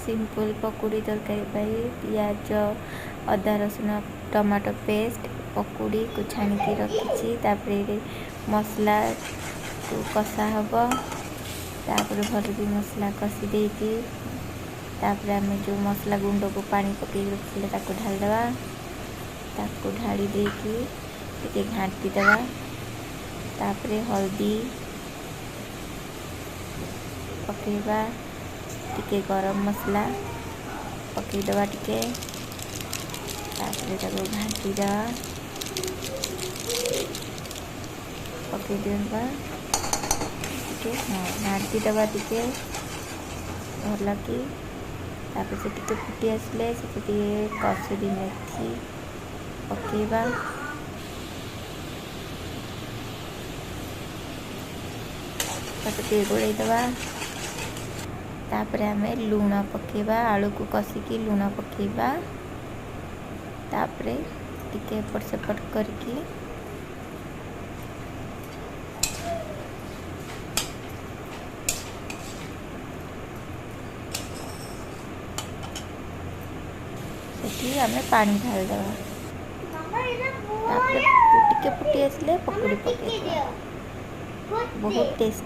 Simple ପକୁଡ଼ି ତରକାରୀ ପାଇଁ ପିଆଜ, ଅଦା, ରସୁଣ, ଟମାଟୋ ପେଷ୍ଟ, ପକୁଡ଼ିକୁ ଛାଣିକି ରଖିଛି। ତାପରେ ଏଇଠି ମସଲାକୁ କଷା ହେବ। ତାପରେ ଭଲକି ମସଲା କଷି ଦେଇକି ତାପରେ ଆମେ ଯେଉଁ ମସଲା ଗୁଣ୍ଡକୁ ପାଣି ପକେଇକି ରଖିଥିଲେ ତାକୁ ଢାଳିଦେବା। ତାକୁ ଢାଳି ଦେଇକି ଟିକେ ଘାଣ୍ଟି ଦେବା। ତାପରେ ହଳଦୀ ପକେଇବା, ଟିକେ ଗରମ ମସଲା ପକେଇଦେବା ଟିକେ। ତାପରେ ତାକୁ ଘାଣ୍ଟି ଦେବା, ପକେଇ ଦିଅବା ଟିକେ। ହଁ, ଘାଣ୍ଟି ଦେବା ଟିକେ ଭଲ କି। ତାପରେ ସେ ଟିକେ ଫୁଟି ଆସିଲେ ସେଠି ଟିକେ କସୁରୀ ମେଥି ପକେଇବା। ତାକୁ ଟିକେ ଗୋଳେଇ ଦେବା। ତାପରେ ଆମେ ଲୁଣ ପକେଇବା, ଆଳୁକୁ କଷିକି ଲୁଣ ପକେଇବା। ତାପରେ ଟିକେ ଏପଟ ସେପଟ କରିକି ସେଠି ଆମେ ପାଣି ଢାଳିଦେବା। ତାପରେ ଟିକେ ଫୁଟି ଆସିଲେ ପକୁଡ଼ି ପକେଇଦେବା। ବହୁତ ଟେଷ୍ଟି।